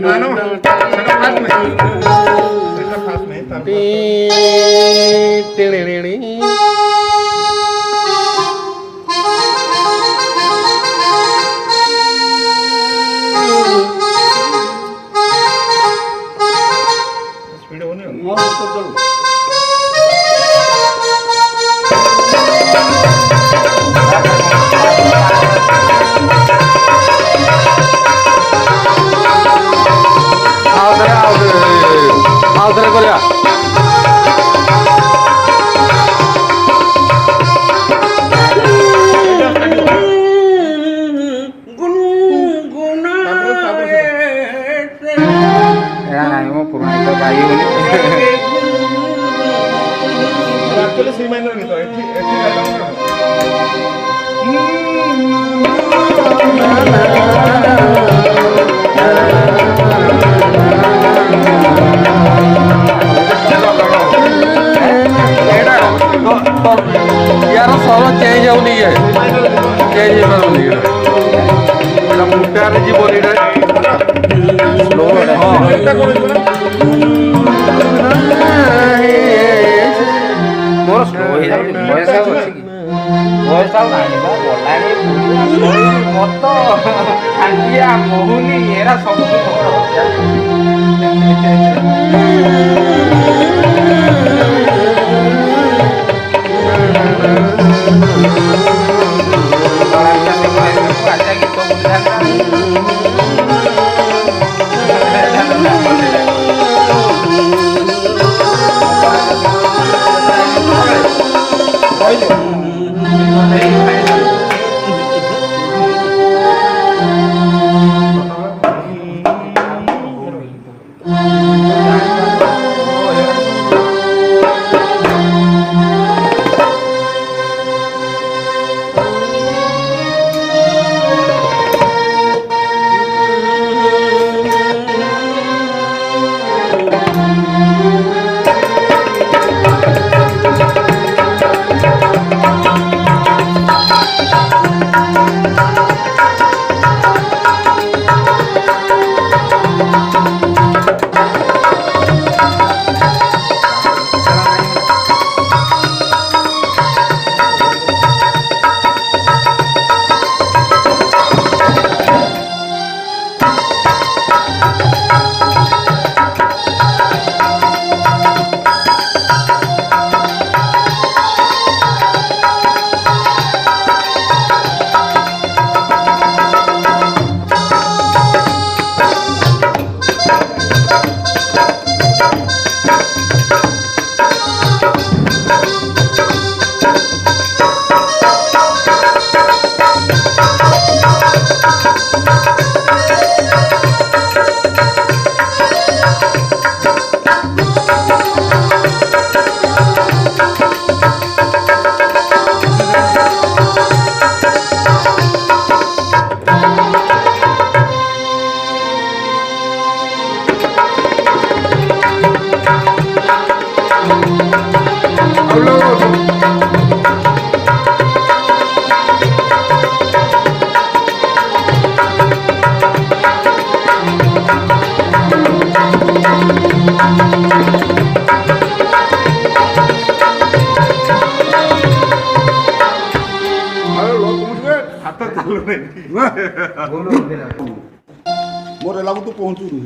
ନା ନା, ସେଟା ଫାଷ୍ଟ ନାହିଁ, ସେଟା ଫାଷ୍ଟ ନାହିଁ ତାର। ଟିଣିଣିଣି। ସ୍ପିଡ୍ ହଉନି ଆଉ। ମୋର ଉତ୍ତର ଚଳୁ। ଆଉଥରେ, ଆଉଥରେ, ଆଉଥରେ କରିବା। ତାପରେ ତାପରେ ଏରା ନାହିଁ ମୋ ପୁରୁଣା ଗୀତ ଗାଇ ହଉନି। ଆକ୍ଚୁଆଲି ସି ମାଇନର ଗୀତ ଏଠି ଏଠି ଗାଇଲା ମାନେ ଏଇଟା ୟାର ସ୍ୱର ଚେଞ୍ଜ ହଉନି, ଇଏ ଚେଞ୍ଜ ହେଇପାରୁନି। ଏଇଟା ଏଇଟା ମୁଟାରେ ଯିବନି ଏଇଟା। ସ୍ଲୋ। ହଁ। ଏଟା କଣ ହେଇଯିବ ନା? ମୋର ସ୍ଲୋ ହେଇଯାଉଛି। ଭଏସ୍ ଆଉ ଅଛି କି? ଭଏସ୍ ଆଉ ନାହିଁ ବା, ଗଲାଣି। ମତ ହାଣ୍ଡିଆ ମହୁଲି ଏରା ସବୁ ମୋର। ଗୀତ ବୁଲିଥାନ୍ତା। ଆରେ ଲୋକ ଉଠିବେ, ହାତ ଚାଲୁନି। ମୋର ଲାଗୁ ତୁ ପହଞ୍ଚୁନି।